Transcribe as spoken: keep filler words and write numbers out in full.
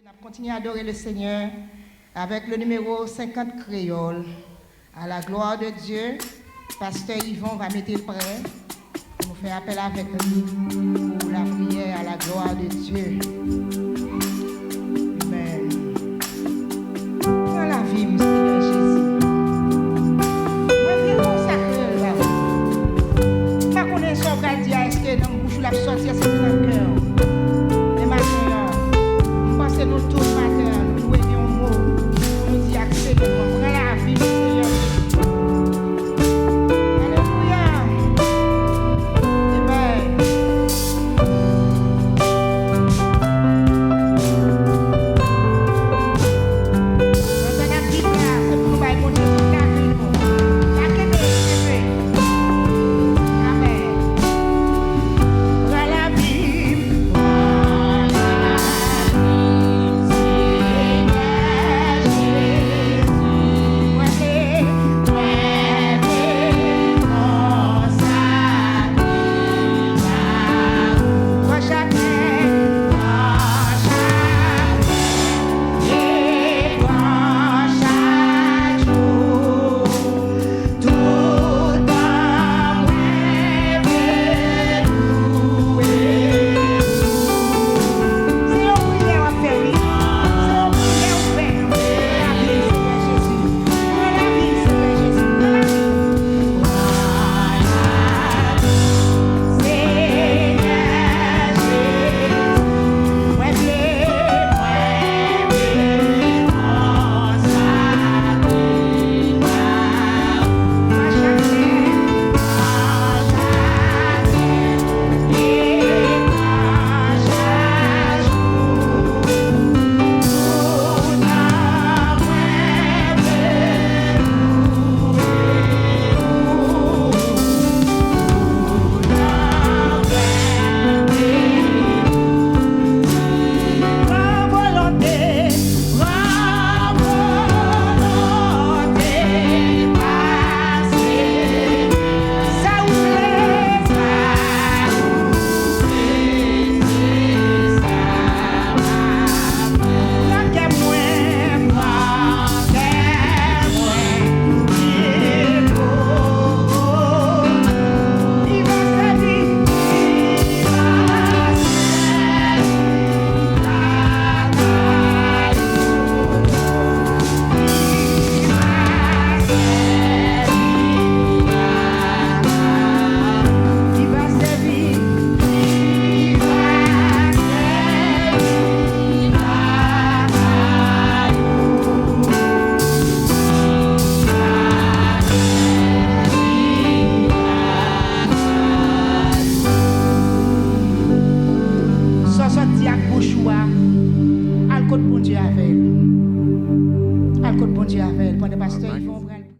N ap kontinye adore le Seigneur avec le numéro cinquante créole, À la gloire de Dieu. Pastè Yvon va mete l prè pou nou fè apèl avèk li pou la prière à la gloire de Dieu. Amen. Pran lavi m, Senyè Jezi. Mwen vle konsakre l ba ou. M pa konnen sa w pral di a, èske nan bouch ou l ap sòti, èske se nan kè w. Men maten an, m panse nou tout maten an, nou dwe gen yon mo pou nou di ak Senyè nou an. Pran lavi m, Senyè Jezi. Alelouya. Amen. Nan sa n ap viv la, se pou nou bay Bondye tout lavi nou. Pa kenbe, kenbe. Amen. Pran lavi m. Senyè Jezi, mwen vle, mwen vle konsakre m ba ou. Pran chak lè, pran chak lè, e pran chak jou. Toutan mwen vle louwe ou. Se yon priyè w ap fè, wi. Se yon priyè w fè. Pran lavi m, Senyè Jezi. Pran lavi m, Senyè Jezi. Pran lavi m. Pran lavi m, Senyè Jezi. Mwen vle, mwen vle konsakre m ba ou. Pran chak lè, pran chak lè, e pran chak jou. Toutan mwen vle louwe ou. Toutan mwen vle Pran volonte, pran volonte pase. Sa ou vle, sa ou vle, se sa m ap fè. Nan kè mwen, pran kè mwen, ki pou ou. Li va sèvi, li va sèvi. Sa w sot di ak bouch ou a, al kot Bondye avè l. Al kot Bondye avè l. Pandan pastè Yvon pral